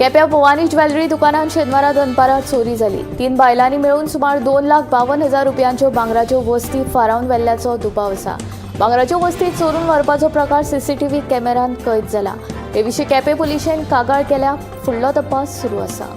केप्यां भवानी ज्वेलरी दुकानात शेनवारा दनपारां चोरी जाली. 3 बायलांनी मेळून सुमार 2,52,000 रुपयांच्यो भांगराच्यो वस्ती फारावन व्हेल्ल्याचो दुबाव आसा. भांगराच्यो वस्ती चोरून व्हरपाचो प्रकार सीसीटीव्ही कॅमेऱ्यांत कैद जाला. हे विशीं केपें पुलिशेन कागाळ केल्या. फुडलो तपास सुरू आसा.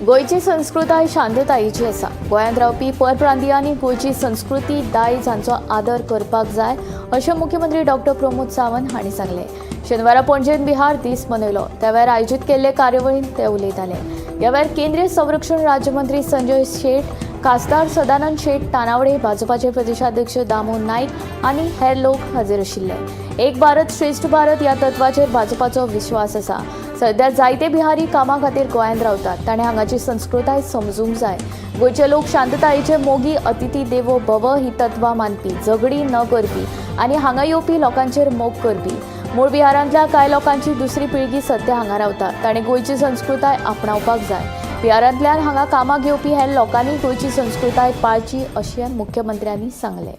गोंयची संस्कृताय शांततायेची आसा. गोंयांत रावपी परप्रांतीयांनी गोंयची संस्कृती दायज हांचो आदर करपाक जाय अशें मुख्यमंत्री डॉक्टर प्रमोद सावंत हांणी सांगलें. शेनवारा पणजेंत बिहार दीस मनयलो. त्या वेळार आयोजीत केल्ले कार्यावळींत ते उलयताले. ह्या वेळार केंद्रीय संरक्षण राज्यमंत्री संजय शेट, खासदार सदानंद शेट तानावडे, भाजपाचे प्रदेशाध्यक्ष दामू नायक आनी हेर लोक हाजीर आशिल्ले. एक भारत श्रेष्ठ भारत ह्या तत्वाचेर भाजपाचो विश्वास आसा. सध्या जायते बिहारी कामा खातीर गोंयांत रावतात. ताणें हांगाची संस्कृताय समजूंक जाय. गोंयचे लोक शांततायेचे मोगी, अतिथी देवो भव ही तत्वां मानपी, झगडी न करपी आनी हांगा येवपी लोकांचेर मोग करपी. मूळ बिहारांतल्या कांय लोकांची दुसरी पिळगी सध्या हांगा रावता. ताणें गोंयची संस्कृताय आपणावपाक जाय. बिहारांतल्यान हांगा कामाक येवपी हेर लोकांनी गोंयची संस्कृताय पाळची अशें मुख्यमंत्र्यांनी सांगलें.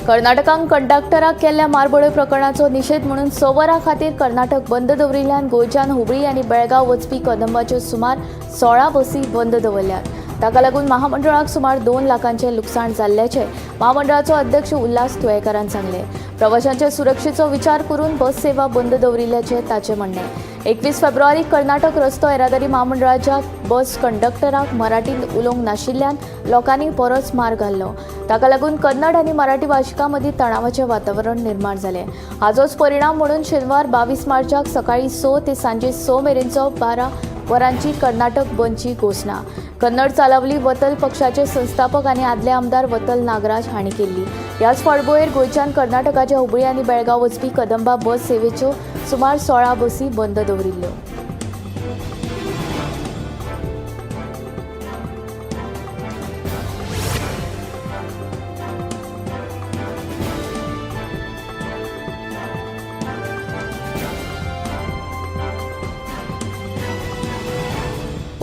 कर्नाटकान कंडक्टराक केल्ल्या मारबडय प्रकरणाचो निशेध म्हणून 6 वरां खातीर कर्नाटक बंद दवरिल्ल्यान गोंयच्यान हुबळी आनी बेळगांव वचपी कदंबाच्यो सुमार 16 बसी बंद दवरल्यात. ताका लागून महामंडळाक सुमार 2 लाखांचें लुकसाण जाल्ल्याचें महामंडळाचो अध्यक्ष उल्हास तुयेंकारान सांगलें. प्रवाशांच्या सुरक्षेचो विचार करून बस सेवा बंद दवरिल्ल्याचें ताचें म्हणणें. 21 फेब्रुवारीक कर्नाटक रस्तो येरादारी महामंडळाच्या बस कंडक्टराक मराठींत उलोवंक नाशिल्ल्यान लोकांनी बरोच मार घाल्लो. ताका लागून कन्नड आनी मराठी भाशकां मदीं तणावाचें वातावरण निर्माण जालें. हाचोच परिणाम म्हणून शेनवार 22 मार्चाक सकाळीं 6 ते सांजे 6 मेरेनचो 12 वरांची कर्नाटक बंदची घोशणा कन्नड चालवली वतल पक्षाचे संस्थापक आनी आदले आमदार वतल नागराज हांणी केल्ली. ह्याच फाटभुंयेर गोंयच्यान कर्नाटकाच्या हुबळी आनी बेळगांव वचपी कदंबा बस सेवेच्यो सुमार 16 बसी बंद दवरिल्ल्यो.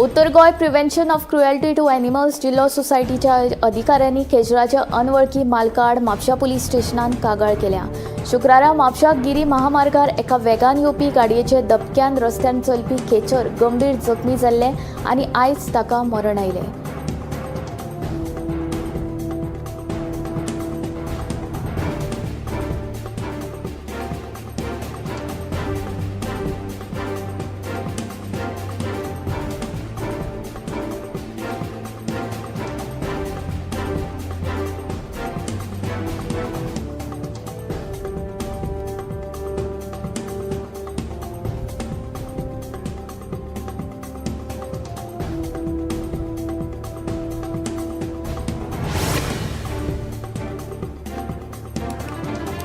उत्तर Goa prevention of cruelty to animals जिल्लो सोसायटीच्या अधिकाऱ्यांनी खेजराच्या अनवळखी मालकाआड म्हापशा पुलीस स्टेशनान कागाळ केल्या. शुक्रारा म्हापशा गिरी महामार्गार एका वेगान येवपी गाडयेचे धपक्यान रस्त्यान चलपी खेचर गंभीर जखमी जाल्ले आनी आयज ताका मरण आयलें.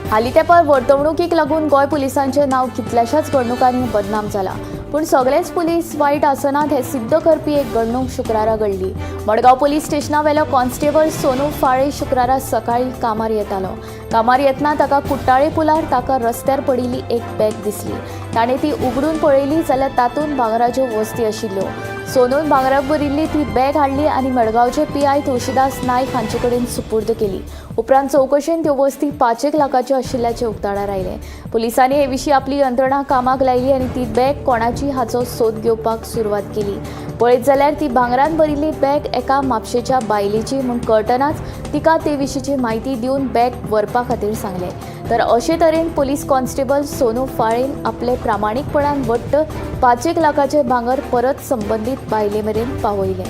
हालीं तेंपार वर्तवणुकीक लागून गोंय पुलिसांचें नांव कितल्याशाच घडणुकांनी बदनाम जालां. पूण सगळेच पुलीस वायट आसनात हें सिद्ध करपी एक घडणूक शुक्रारा घडली. मडगांव पुलीस स्टेशनावेलो कॉन्स्टेबल सोनू फाळे शुक्रारा सकाळीं कामार येतालो. कामार येतना ताका कुट्टाळे पुलार ताका रस्त्यार पडिल्ली एक बॅग दिसली. ताणें ती उगडून पळयली जाल्यार तातूंत भांगराच्यो वस्ती आशिल्ल्यो. सोनून भांगराक भरिल्ली ती बॅग हाडली आनी मडगांवचे PI Tulsidas Naik हांचे कडेन सुपूर्द केली. उपरांत चवकशेन त्यो वस्ती 5 लाखाच्यो आशिल्ल्याचें उक्ताडार आयलें. पुलिसांनी हे विशीं आपली यंत्रणा कामाक लायली आनी ती बॅग कोणाची हाचो सोद घेवपाक सुरवात केली. पळयत जाल्यार ती भांगरान भरिल्ली बॅग एका म्हापशेच्या बायलेची म्हूण कळटनाच तिका ते विशींची म्हायती दिवन बॅग व्हरपा खातीर सांगलें. तर अशे तरेन पुलीस कॉन्स्टेबल सोनू फाळेन आपले प्रामाणीकपणान वट्ट 5 लाखाचें भांगर परत संबंदीत बायले मेरेन पावयलें.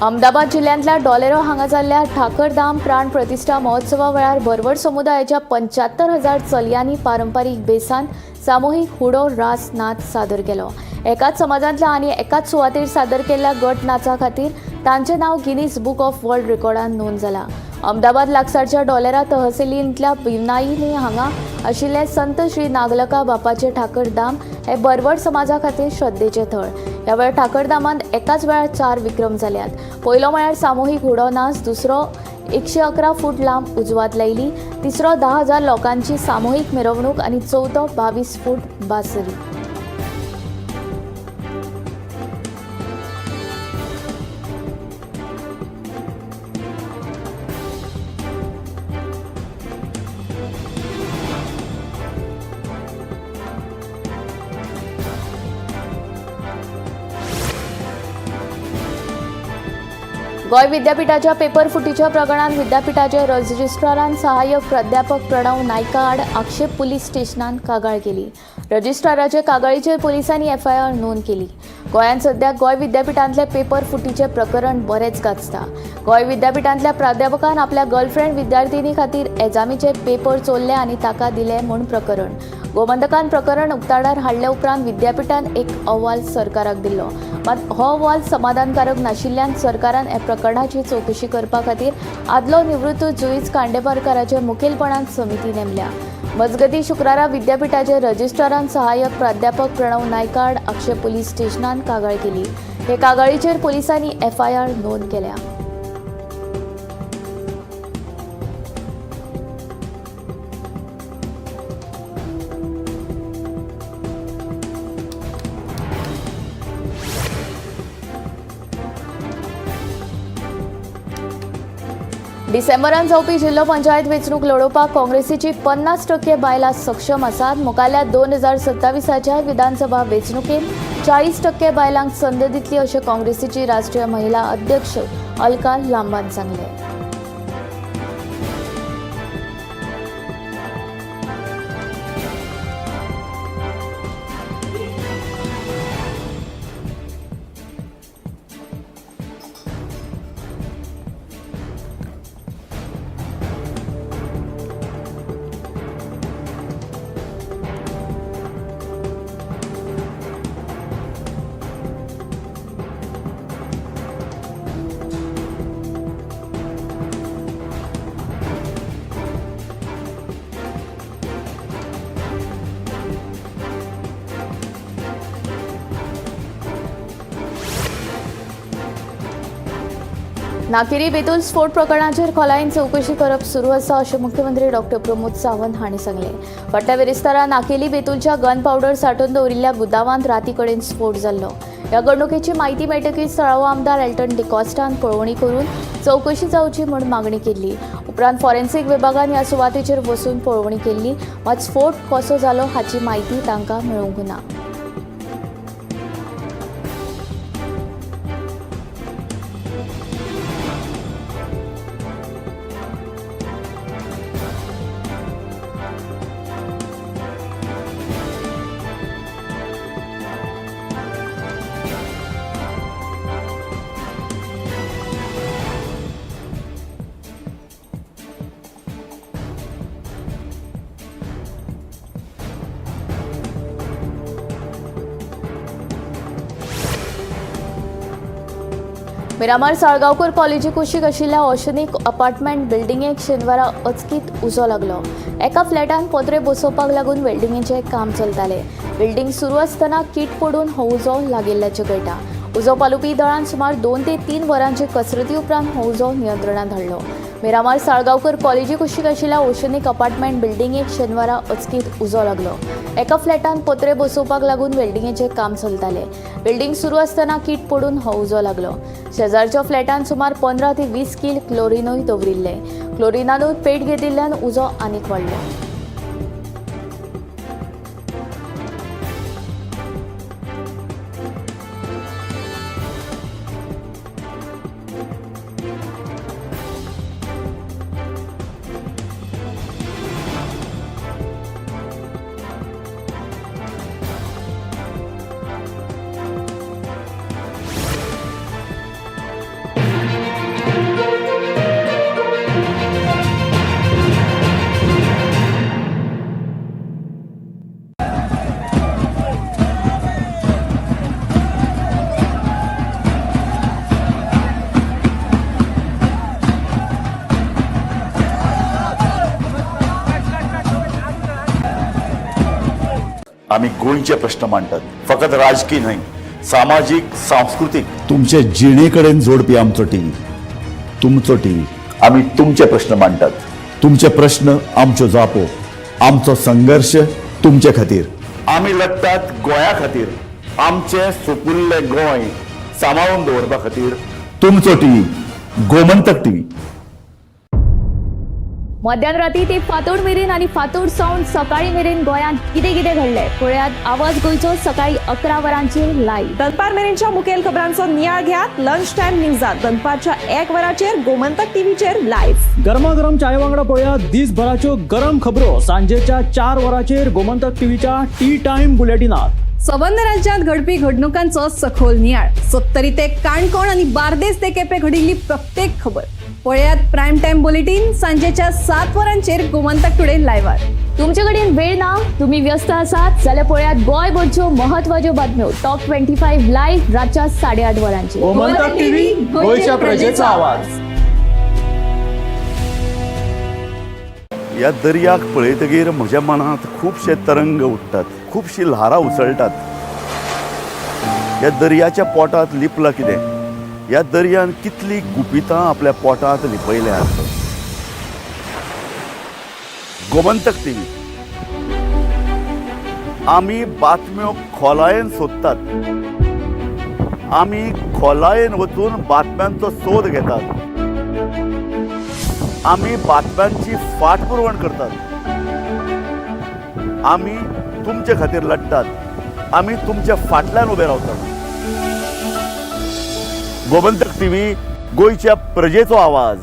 अहमदाबाद जिल्ल्यांतल्या डॉलेरो हांगा जाल्ल्या ठाकरधाम प्राण प्रतिश्ठा महोत्सवा वेळार भरवड समुदायाच्या 75,000 चलयांनी पारंपारीक बेसांत सामुहीक हुडो रास नाच सादर केलो. एकाच समाजांतल्या आनी एकाच सुवातेर सादर केल्ल्या गट नाचा खातीर तांचें नांव गिनीज बुक ऑफ वर्ल्ड रेकॉर्डान नोंद जाला. अहमदाबाद लागसारच्या डॉलेरा तहसिलींतल्या भिवनाईनी हांगा आशिल्ले संत श्री नागलका बापाचे ठाकरधाम हे बरवड समाजा खातीर श्रद्धेचें थळ. ह्या वेळार ठाकरधामांत एकाच वेळार 4 विक्रम जाल्यात. पयलो म्हळ्यार सामुहीक हुडो नाच, दुसरो 111 फूट लांब उजवात लायली, तिसरो 10,000 लोकांची सामुहीक मिरवणूक आनी चवथो 22 फूट बासरी. गोंय विद्यापीठाच्या पेपर फुटीच्या प्रकरणात विद्यापीठाचे रजिस्ट्रारान सहाय्यक प्राध्यापक प्रणव नायका आड आक्षेप पुलीस स्टेशनान कागाळ केली. रजिस्ट्राराचे कागाळीचेर पुलिसांनी एफआयआर नोंद केली. गोंयांत सध्या गोंय विद्यापीठांतले पेपर फुटीचे प्रकरण बरेंच गाजता. गोंय विद्यापीठांतल्या प्राध्यापकान आपल्या गर्लफ्रेंड विद्यार्थिनी खातीर एजामीचे पेपर चोरले आनी ताका दिले म्हूण प्रकरण. गोमंतकान प्रकरण उक्ताडार हाडले उपरांत विद्यापीठान एक अहवाल सरकाराक दिल्लो. मात हो अहवाल समाधानकारक नाशिल्ल्यान सरकारान ह्या प्रकरणाची चवकशी करपा खातीर आदलो निवृत्त जुईज खांडेपारकाराचे मुखेलपणान समिती नेमल्या. मजगतीं शुक्रारा विद्यापीठाचे रजिस्ट्रारान सहाय्यक प्राध्यापक प्रणव नायका आड आक्षेप पुलीस स्टेशनान कागाळ केली. हे कागाळीचेर पुलिसांनी एफआयआर नोंद केल्या. डिसेंबरान जावपी जिल्लो पंचायत वेंचणूक लडोवपाक काँग्रेसीची 50% बायलां सक्षम आसात. मुखाल्ल्या 2027 विधानसभा वेंचणुकेंत 40% बायलांक संद दितली अशें काँग्रेसीची राष्ट्रीय महिला अध्यक्ष अलका लांबान सांगलें. नाकेरी बेतूल स्फोट प्रकरणाचेर खोलायेन चवकशी करप सुरू आसा अशें मुख्यमंत्री डॉक्टर प्रमोद सावंत हांणी सांगलें. फाटल्या वेरेस्तारा नाकेली बेतूलच्या गन पावडर सांठोवन दवरिल्ल्या गुदावांत राती कडेन स्फोट जाल्लो. ह्या घडणुकेची म्हायती मेळटकीच थळावो आमदार एल्टन डिकॉस्टान पळोवणी करून चवकशी जावची म्हूण मागणी केल्ली. उपरांत फॉरेन्सिक विभागान ह्या सुवातेचेर वचून पळोवणी केल्ली. मात स्फोट कसो जालो हाची म्हायती तांकां मेळूंक ना. मिरामार साळगांवकर कॉलेजी कुशीक आशिल्ल्या ओशनिक अपार्टमेंट बिल्डिंगेक शेनवारा अचकीत उजो लागलो. एका फ्लॅटान पत्रे बसोवपाक लागून वेल्डिंगेचें काम चलतालें. बिल्डिंग सुरू आसतना कीट पडून हो उजो लागिल्ल्याचें कळटा. उजो पालोवपी दळान सुमार 2 ते 3 वरांचे कसरती उपरांत हो उजो नियंत्रणांत हाडलो. मिरामार साळगांवकर कॉलेजी कुशीक आशिल्ल्या ओशनिक अपार्टमेंट बिल्डिंगेक शेनवारा अचकीत उजो लागलो. एका फ्लॅटान पत्रे बसोवपाक लागून वेल्डिंगेचें काम चलतालें. बिल्डिंग सुरू आसतना कीट पडून हो उजो लागलो. शेजारच्या फ्लॅटान सुमार 15 ते 20 कील क्लोरिनूय दवरिल्लें. क्लोरिनानूय पेट घेतिल्ल्यान उजो आनीक वाडलो. आमी गोंयचे प्रश्न मांडटात, फकत राजकी न्हय, सामाजीक, सांस्कृतीक, तुमचे जिणे कडेन जोडपी आमचो टीव्ही, तुमचो टीव्ही. आमी तुमचे प्रश्न मांडटात, तुमचे प्रश्न आमच्यो जापो, आमचो संघर्श तुमचे खातीर. आमी लडटात गोंया खातीर, आमचें सुपुल्लें गोंय सांबाळून दवरपा खातीर. तुमचो टीव्ही, गोमंतक टीव्ही. मध्यान राती ते फांतोड मेरेन आनी फांतोड सावन सकाळी मेरेन गोंयांत कितें कितें घडलें पळयात आवाज गोंयचो सकाळी 11 वरांचेर लायव्ह. दनपार मेरेनच्या मुखेल खबरांचो नियाळ घेयात लंच टायम न्यूजात दनपारच्या 1 वराचेर गोमंतक टीव्हीचेर लायव्ह. गरमागरम चाये वांगडा पळोवया दिसभराच्यो गरम खबरो सांजेच्या 4 वरांचेर गोमंतक टीव्हीच्या टी टायम बुलेटिनात. सबंद राज्यात घडपी घडणुकांचो सखोल नियाळ, सत्तरी ते काणकोण आणि बार्देस ते केपे घडिल्ली प्रत्येक खबर पळयात प्राईम टाइम बुलेटिन सांजेच्या 7 वरांचेर गोमंतक टुडे लायव्हार. तुमचे कडेन वेळ ना, तुम्ही व्यस्त आसात जाल्यार पळयात गोंयभरच्यो महत्वाच्यो बातम्यो टॉप 25 लायव्ह रातच्या 8:30 वरांचेर. गोमंतक टीव्ही, गोंयच्या प्रजेचा आवाज. ह्या दर्याक पळयतगीर म्हज्या मनांत खुबशे तरंग उठ्ठात, खुबशीं ल्हारां उसळटात. ह्या दर्याच्या पोटांत लिपलां कितें? ह्या दर्यान कितलीं गुपितां आपल्या पोटांत लिपयल्यांत? गोमंतक टीव्ही, आमी बातम्यो खोलायेन सोदतात, आमी खोलायेन वचून बातम्यांचो सोद घेतात, आमी बातम्यांची फाटपुरवण करतात. आमी तुमचे खातीर लडटात, आमी तुमच्या फाटल्यान उबे रावतात. गोमंतक टीव्ही, गोंयच्या प्रजेचो आवाज.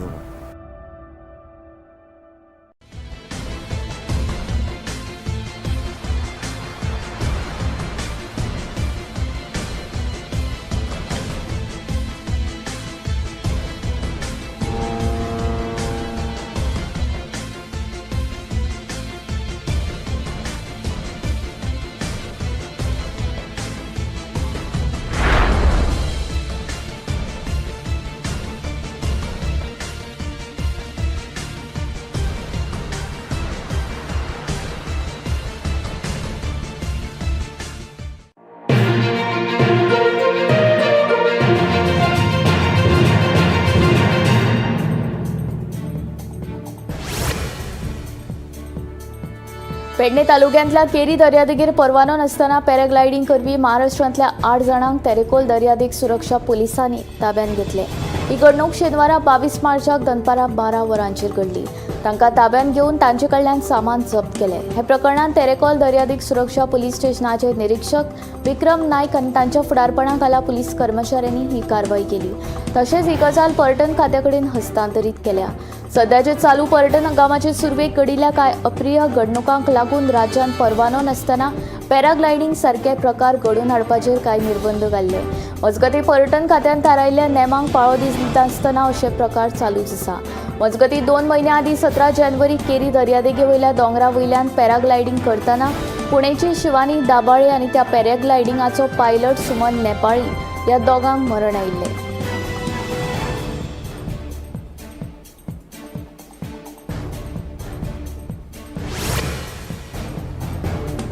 पेडणे तालुक्यांतल्या केरी दर्यादेगेर परवानो नासतना पॅराग्लायडींग करपी महाराष्ट्रांतल्या 8 जाणांक तेरेखोल दर्यादेग सुरक्षा पुलिसांनी ताब्यांत घेतले. ही घडणूक शेनवारा 22 मार्चाक दनपारां 12 वरांचेर घडली. तांकां ताब्यांत घेवन तांचे कडल्यान सामान जप्त केलें. हे प्रकरणांत तेरेखोल दर्यादेग सुरक्षा पुलीस स्टेशनाचे निरीक्षक विक्रम नायक आनी तांच्या फुडारपणा खाला पुलीस कर्मचाऱ्यांनी ही कारवाय केली. तशेंच ही गजाल पर्यटन खात्या कडेन हस्तांतरीत केल्या. सध्याचे चालू पर्यटन हंगामाचे सुरवेक घडिल्ल्या कांय अप्रिय घडणुकांक लागून राज्यांत परवानो नासतना पॅराग्लायडींग सारके प्रकार घडोवन हाडपाचेर कांय निर्बंध घाल्ले. मजगतीं पर्यटन खात्यान थारायिल्ल्या नेमांक पाळो दिनासतना अशे प्रकार चालूच आसा. मजगतीं 2 म्हयन्यां आदीं 17 जानेवारी केरी दर्यादेगे वयल्या दोंगरा वयल्यान पॅराग्लायडींग करतना पुणेची शिवानी दाबाळे आनी त्या पॅराग्लायडिंगाचो पायलट सुमन नेपाळी ह्या दोगांक मरण आयिल्लें.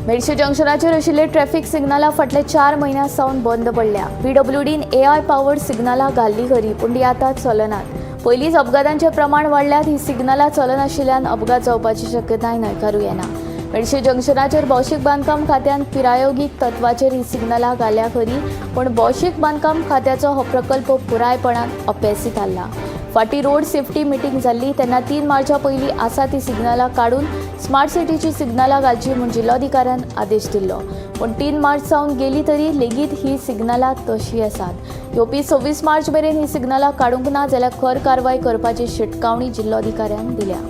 मेडशे जंक्शनाचेर आशिल्ले ट्रॅफिक सिग्नलां फाटले 4 म्हयन्यां सावन बंद पडल्या. पीडब्ल्यूडीन एआय पावर्ड सिग्नलां घाल्ली खरी, पूण ती आतां चलनात. पयलींच अपघातांचें प्रमाण वाडल्यात. ही सिग्नलां चलनाशिल्ल्यान अपघात जावपाची शक्यताय न्हयकारूं येना. मेडशे जंक्शनाचेर भौशीक बांदकाम खात्यान प्रायोगीक तत्वाचेर ही सिग्नलां घाल्या खरी, पूण भौशीक बांदकाम खात्याचो हो प्रकल्प पुरायपणान अपेसी थारला. फाटीं रोड सेफ्टी मिटींग जाल्ली तेन्ना 3 मार्चा पयलीं आसा ती सिग्नलां काडून स्मार्ट सिटीची सिग्नलां घालची म्हूण जिल्लोधिकाऱ्यान आदेश दिल्लो. पूण 3 मार्च सावन गेली तरी लेगीत ही सिग्नलां तशी आसात. येवपी 26 मार्च मेरेन ही सिग्नलां काडूंक ना जाल्यार खर कारवाय करपाची शिटकावणी जिल्लोधिकाऱ्यान दिल्या.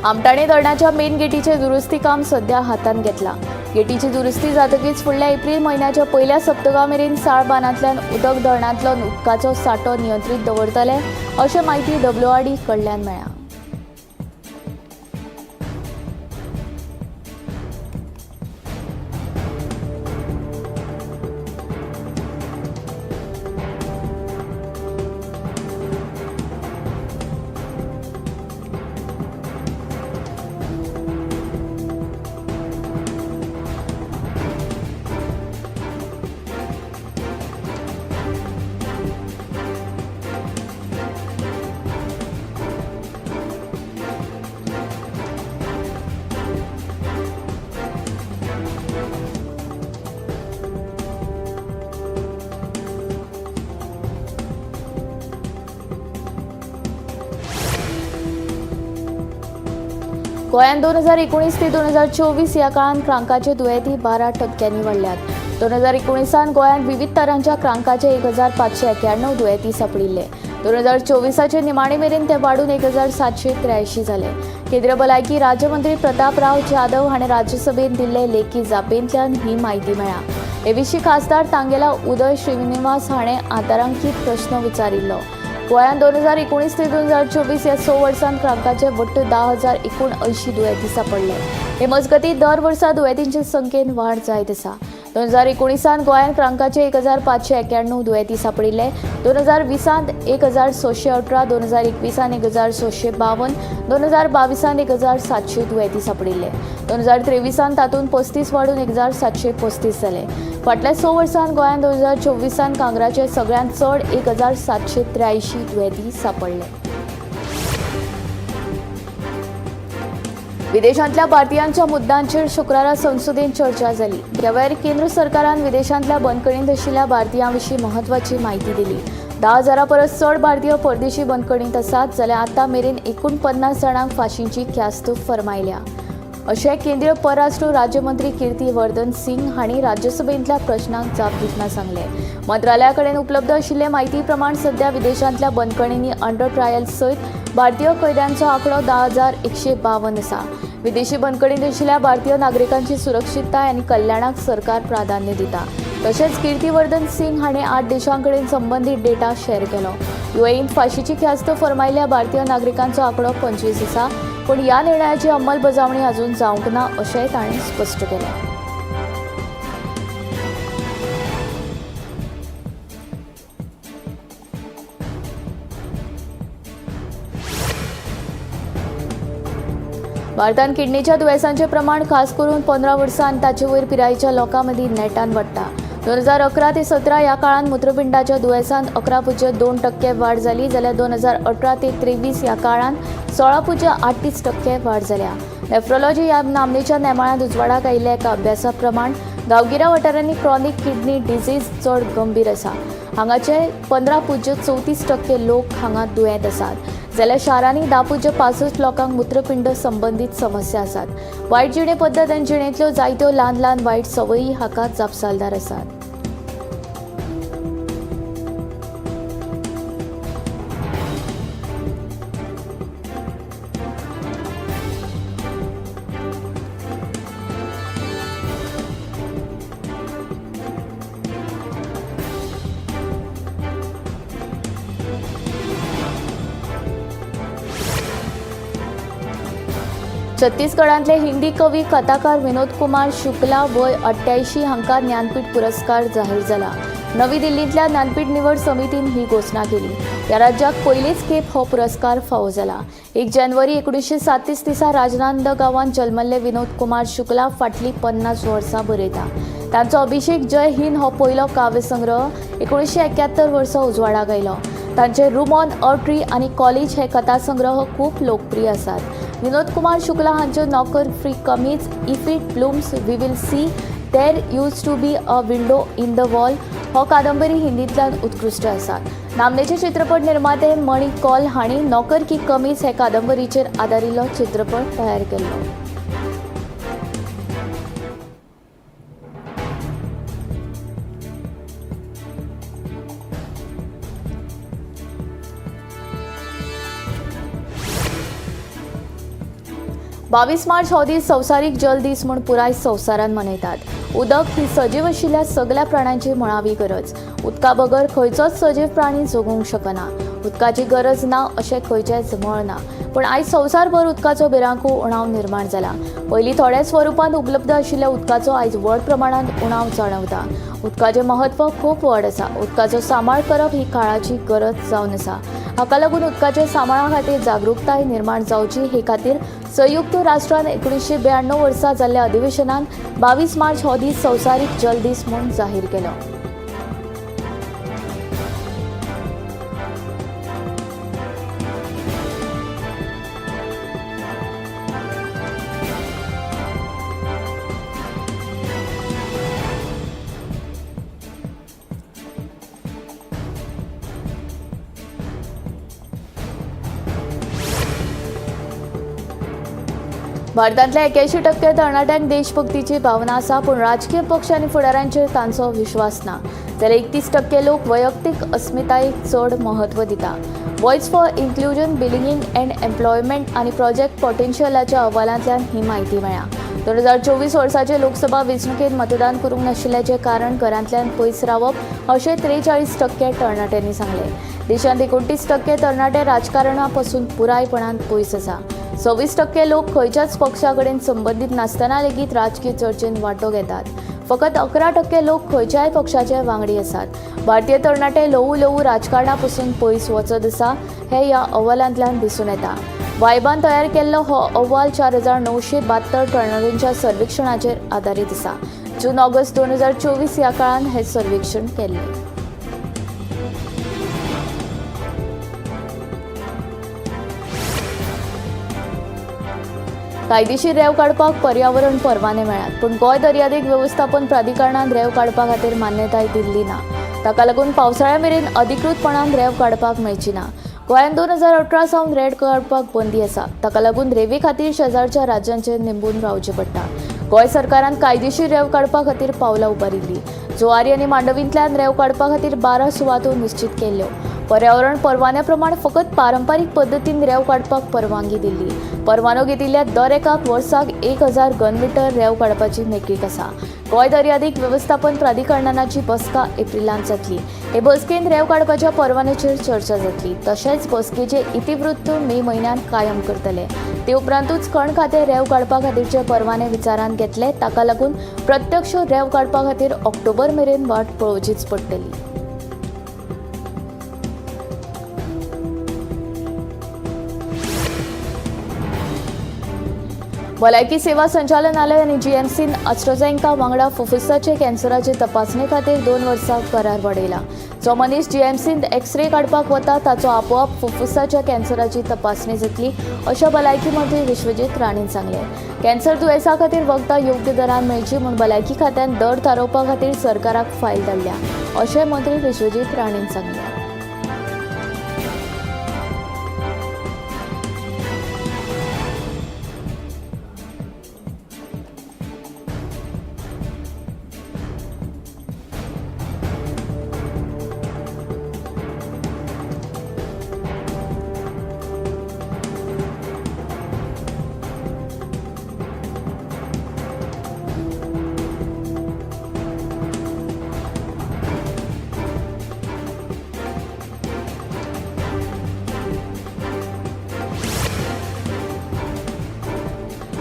आमटाणे धरणाच्या मेन गेटीचें दुरुस्ती काम सध्या हातांत घेतलां. गेटीची दुरुस्ती जातकीच फुडल्या एप्रील म्हयन्याच्या पयल्या सप्तका मेरेन साळ बांदांतल्यान उदक धरणांतलो उदकाचो सांठो नियंत्रीत दवरतले अशें म्हायती डब्ल्यूआरडी कडल्यान मेळ्ळ्या. गोंयांत 2019 ते 2024 ह्या काळांत क्रांकाचे दुयेंती 12% वाडल्यात. 2019 गोंयांत विविध तरांच्या क्रांकाचे 1591 दुयेंती सांपडिल्ले. 2024 निमाणे मेरेन ते वाडून 1783 जाले. केंद्रीय भलायकी राज्यमंत्री प्रतापराव जाधव हाणें राज्यसभेंत दिल्ले लेखी जापेंतल्यान ही म्हायती मेळ्ळ्या. हे विशीं खासदार तांगेला उदय श्रीनिवास हाणें आतारांकीत प्रस्न विचारिल्लो. गोंयांत 2019 ते 2024 ह्या 6 वर्सांत क्रांकाचे वट्ट 10,079 दुयेंती सांपडले. हे मजगतीं दर वर्सा दुयेंतींचे संख्येन वाड जायत आसा. 2019 गोंयांत क्रांकाचे 1591 दुयेंती सांपडिल्ले. 2020 1618, 2021 1652, 2022 1700 दुयेंती सांपडिल्ले. 2023 तातूंत 35 वाडून 1735 जाले. फाटल्या 6 वर्सांत गोंयांत 2024 कांग्राचे सगळ्यांत चड 1783 दुयेंती सांपडले. विदेशांतल्या भारतीयांच्या मुद्द्यांचेर शुक्रारा संसदेंत चर्चा जाली. ह्या वेळार केंद्र सरकारान विदेशांतल्या बंदखणींत आशिल्ल्या भारतीयां विशीं म्हत्वाची म्हायती दिली. 10,000 परस चड भारतीय परदेशी बंदखणींत आसात, जाल्यार आतां मेरेन 49 जाणांक फाशींची ख्यास्त फर्मायल्या, अशें केंद्रीय परराष्ट्र राज्यमंत्री कीर्ती वर्धन सिंग हांणी राज्यसभेंतल्या प्रश्नांक जाप दितना सांगलें. मंत्रालया कडेन उपलब्ध आशिल्ले म्हायती प्रमाण सध्या विदेशांतल्या बंदखणींनी अंडर ट्रायल सयत भारतीय कैद्यांचो आंकडो 10,152 आसा. विदेशी बंदखणींत आशिल्ल्या भारतीय नागरिकांची सुरक्षितताय आनी कल्याणाक सरकार प्राधान्य दिता. तशेंच कीर्तिवर्धन सिंग हाणें 8 देशां कडेन संबंदीत डेटा शेअर केलो. युएईंत फाशीची ख्यास्त फर्मायल्ल्या भारतीय नागरिकांचो आंकडो 25 आसा, पूण ह्या निर्णयाची अंमलबजावणी अजून जावंक ना, अशेंय ताणें स्पश्ट केलें. भारतांत किडनीच्या दुयेंसांचें प्रमाण खास करून 15 वर्सां आनी ताचे वयर पिरायेच्या लोकां मदीं नेटान वाडटा. 2011 ते 17 ह्या काळांत मूत्रपिंडाच्या दुयेंसांत 11.2% वाड जाली, जाल्यार 2018 ते 23 ह्या काळांत 16.38% वाड जाल्या. नेफ्रोलॉजी ह्या नामनेच्या नेमाळ्यांत उजवाडाक आयिल्ल्या एका अभ्यासा प्रमाण गांवगिऱ्या वाठारांनी क्रॉनीक किडनी डिझीज चड गंभीर आसा. हांगाचे 15.34% लोक हांगा दुयेंत आसात, जाल्यार शारांनी 10.65 लोकांक मूत्रपिंड संबंदीत समस्या आसात. वायट जिणे पद्दत आनी जिणेंतल्यो जायत्यो ल्हान ल्हान वायट संवयी हाका जापसालदार आसात. छत्तीसगडांतले हिंदी कवी कथाकार विनोद कुमार शुक्ला वय 88 हांकां ज्ञानपीठ पुरस्कार जाहीर जाला. नवी दिल्लींतल्या ज्ञानपीठ निवड समितीन ही घोशणा केली. ह्या राज्याक पयलीच खेप हो पुरस्कार फावो जाला. 1 जानेवारी 1937 दिसा राजनांद गांवांत जल्मल्ले विनोद कुमार शुक्ला फाटलीं 50 वर्सां बरयता. तांचो अभिषेक जय हिंद हो पयलो काव्यसंग्रह 1971 वर्सा उजवाडाक आयलो. तांचे रूम ऑन अ ट्री आनी कॉलेज हे कथासंग्रह खूब लोकप्रिय आसात. विनोद कुमार शुक्ला हांच्यो Nokar Ki Kameez, if it blooms we will see, there used to be a window in the wall हो कादंबरी हिंदींतल्यान उत्कृश्ट आसात. नामनेचे चित्रपट निर्माते मणी कौल हांणी नोकर की कमीज हे कादंबरीचेर आदारिल्लो चित्रपट तयार केल्लो. 22 मार्च हो दीस संवसारीक जल दीस म्हूण पुराय संवसारान मनयतात. उदक ही सजीव आशिल्ल्या सगल्या प्राण्यांची मुळावी गरज. उदका बगर खंयचोच सजीव प्राणी जगूंक शकना. उदकाची गरज ना अशें खंयचेंच मळ ना, पूण आयज संवसारभर उदकाचो भिरांकूळ उणाव निर्माण जाला. पयलीं थोड्या स्वरुपांत उपलब्ध आशिल्ल्या उदकाचो आयज व्हड प्रमाणांत उणाव जाणवता. उदकाचें म्हत्व खूब व्हड आसा. उदकाचो सांबाळ करप ही काळाची गरज जावन आसा. हाका लागून उदकाच्या सांबाळा खातीर जागृताय निर्माण जावची हे खातीर संयुक्त राष्ट्रान 1992 वर्सा जाल्ल्या अधिवेशनान 22 मार्च हो दीस संवसारीक जल दीस म्हूण जाहीर केलो. भारतांतल्या 81% तरणाट्यांक देशभक्तीची भावना आसा, पूण राजकीय पक्ष आनी फुडाऱ्यांचेर तांचो विश्वास ना. जाल्यार 31% लोक वैयक्तीक अस्मितायेक चड म्हत्व दिता. Voice for inclusion, belonging and employment आनी प्रोजेक्ट पोटेन्शियलाच्या अहवालांतल्यान ही म्हायती मेळ्ळ्या. 2024 वर्साचे लोकसभा वेंचणुकेंत मतदान करूंक नाशिल्ल्याचें कारण घरांतल्यान पयस रावप अशें 43% तरणाट्यांनी सांगलें. देशांत 29% तरणाटे राजकारणा पसून पुरायपणान पयस आसा. 26% लोक खंयच्याच पक्षा कडेन संबंदीत नासतना लेगीत राजकीय चर्चेन वांटो घेतात. फकत 11% लोक खंयच्याय पक्षाचे वांगडी आसात. भारतीय तरणाटे ल्हवू ल्हवू राजकारणा पसून पयस वचत आसा हें ह्या अहवालांतल्यान दिसून येता. वायबान तयार केल्लो हो अहवाल 4972 तरणाट्यांच्या सर्वेक्षणाचेर आदारीत आसा. जून ऑगस्ट 2024 ह्या काळांत हें सर्वेक्षण केल्लें. कायदेशीर रेंव काडपाक पर्यावरण परवाने मेळ्ळ्यात, पूण गोंय दर्यादेग वेवस्थापन प्राधिकरणान रेंव काडपा खातीर मान्यताय दिल्ली ना. ताका लागून पावसाळ्या मेरेन अधिकृतपणान रेंव काडपाक मेळची ना. गोंयांत 2018 सावन रेंव काडपाक बंदी आसा. ताका लागून रेंवे खातीर शेजारच्या राज्यांचेर निंबून रावचें पडटा. गोंय सरकारान कायदेशीर रेंव काडपा खातीर पावलां उबारिल्लीं. जुवारी आनी मांडवींतल्यान रेंव काडपा खातीर 12 सुवातो निश्चीत केल्ल्यो. पर्यावरण परवान्या प्रमाण फकत पारंपारीक पद्दतीन रेंव काडपाक परवानगी दिल्ली. परवानो घेतिल्ल्या दर एकाक वर्साक 1000 घनमिटर रेंव काडपाची मेकळीक आसा. गोंय दर्यादेग वेवस्थापन प्राधिकरणाची बसका एप्रिलांत जातली. हे बसकेंत रेंव काडपाच्या परवान्याचेर चर्चा जातली. तशेंच बसकेचे इतिवृत्त मे म्हयन्यांत कायम करतले. ते उपरांतूच खण खातें रेंव काडपा खातीरचे परवाने विचारांत घेतले. ताका लागून प्रत्यक्ष रेंव काडपा खातीर ऑक्टोबर मेरेन वाट पळोवचीच पडटली. भलायकी सेवा संचालनालय आनी जीएमसीन आस्ट्राझेनेका वांगडा फुफ्फुसाचे कॅन्सराचे तपासणे खातीर 2 वर्सां करार वाडयला. जो मनीस जीएमसींत एक्सरे काडपाक वता ताचो आपोआप फुफ्फुसाच्या कॅन्सराची तपासणी जातली अशें भलायकी मंत्री विश्वजीत राणेन सांगलें. कॅन्सर दुयेंसा खातीर वखदां योग्य दरान मेळची म्हूण भलायकी खात्यान दर थारोवपा खातीर सरकाराक फायल धाडल्या अशें मंत्री विश्वजीत राणेन सांगलें.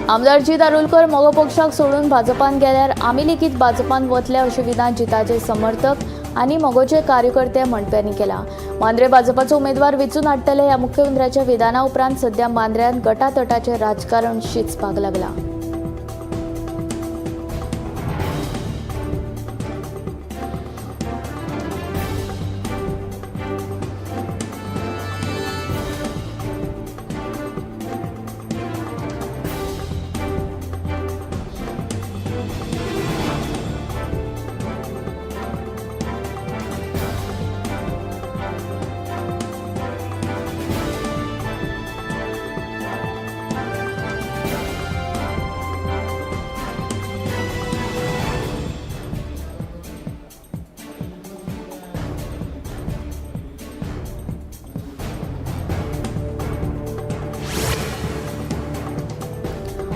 आमदार जीत आरोलकर मगो पक्षाक सोडून भाजपान गेल्यार आमी लेगीत भाजपान वतले अशें विधान जिताचे समर्थक आनी मगोचे कार्यकर्ते म्हणप्यांनी केला. मांद्रे भाजपाचो उमेदवार वेंचून हाडटले ह्या मुख्यमंत्र्याच्या विधाना उपरांत सध्या मांद्र्यांत गटातटाचें राजकारण शिजपाक लागलां.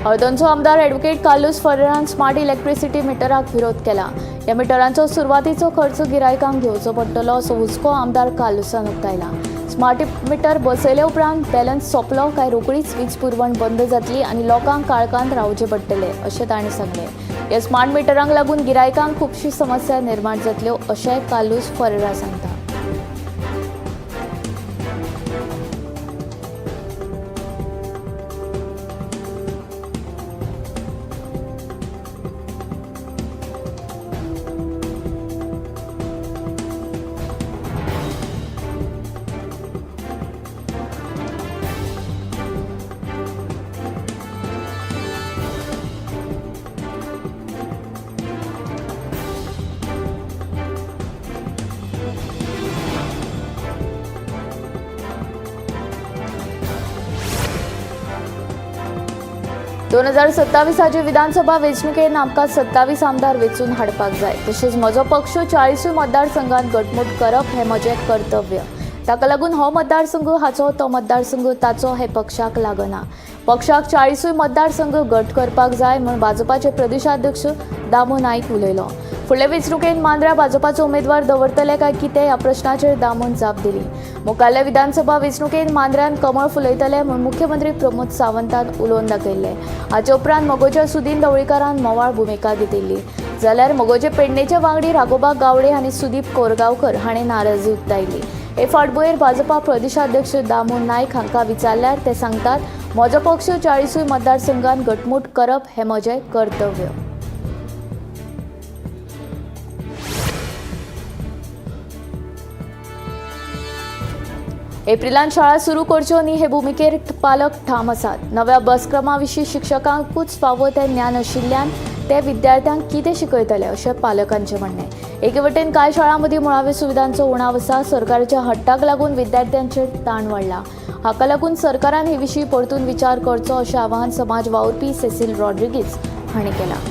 हळदणचो आमदार ॲडव्होकेट कार्लूस फरेरान स्मार्ट इलेक्ट्रिसिटी मिटराक विरोध केला. ह्या मिटरांचो सुरवातीचो खर्च गिरायकांक घेवचो पडटलो असो हुस्को आमदार कार्लूसान उक्तायला. स्मार्ट मिटर बसयले उपरांत बॅलन्स सोंपलो काय रोखडीच वीज पुरवण बंद जातली आनी लोकांक काळखांत रावचें पडटलें अशें तांणी सांगलें. ह्या स्मार्ट मिटरांक लागून गिरायकांक खुबशी समस्या निर्माण जातल्यो अशेंय कार्लूस फरेरा सांगता. 2027 विधानसभा वेंचणुकेन आमकां 27 आमदार वेंचून हाडपाक जाय. तशेंच म्हजो पक्ष 40 मतदारसंघात घटमूट करप हें म्हजें कर्तव्य. ताका लागून हो मतदारसंघ हाचो, तो मतदारसंघ ताचो हें पक्षाक लागना. पक्षाक 40 मतदारसंघ घट करपाक जाय म्हूण भाजपाचे प्रदेशाध्यक्ष दामू नायक उलयलो. फुडले वेंचणुकेंत मांद्र्या भाजपाचो उमेदवार दवरतले काय कितें ह्या प्रश्नाचेर दामून जाप दिली. मुखाल्ल्या विधानसभा वेंचणुकेंत मांद्र्यान कमळ फुलयतले म्हूण मुख्यमंत्री प्रमोद सावंतान उलोवन दाखयल्लें. हाचे उपरांत मगोच्या सुदीन ढवळीकारान मोवाळ भुमिका घेतिल्ली, जाल्यार मगोचे पेडणेचे वांगडी राघोबा गावडे आनी सुदीप कोरगांवकर हांणी नाराजी उक्तायली. हे फाटभुंयेर भाजपा प्रदेशाध्यक्ष दामू नायक हांकां विचारल्यार ते सांगतात, म्हजो पक्ष 40 मतदारसंघात घटमूट करप हें म्हजें कर्तव्य. एप्रिलान शाळा सुरू करच्यो न्ही हे भुमिकेर पालक ठाम आसात. नव्या बसक्रमा विशीं शिक्षकांकूच फावो तें ज्ञान आशिल्ल्यान ते विद्यार्थ्यांक कितें शिकयतले अशें पालकांचें म्हणणें. एके वटेन कांय शाळां मदीं मुळाव्या सुविधांचो उणाव आसा. सरकाराच्या हट्टाक लागून विद्यार्थ्यांचेर ताण वाडला. हाका लागून सरकारान हे विशीं परतून विचार करचो अशें आवाहन समाज वावुरपी सेसील रॉड्रिगीज हांणी केलां.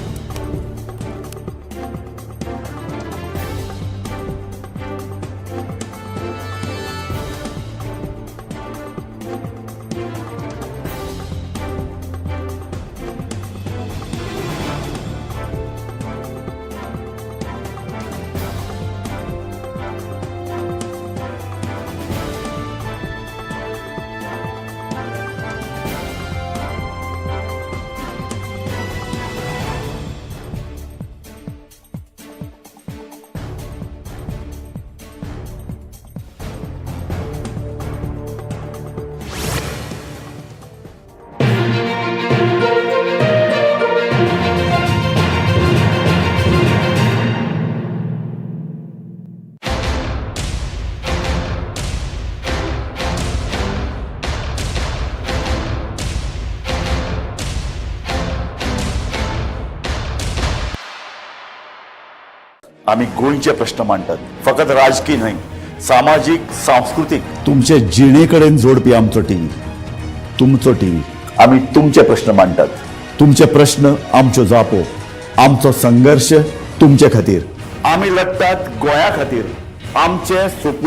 आमी गोंयचे प्रश्न मांडटात, फकत राजकी न्हय, सामाजीक, सांस्कृतीक, तुमचे जिणे कडेन जोडपी आमचो टीव्ही, तुमचो टीव्ही. आमी तुमचे प्रश्न मांडटात, तुमचे प्रश्न आमच्यो जापो, आमचो संघर्श तुमचे खातीर. आमी लढतात गोंया खातीर, आमचे सुपूत.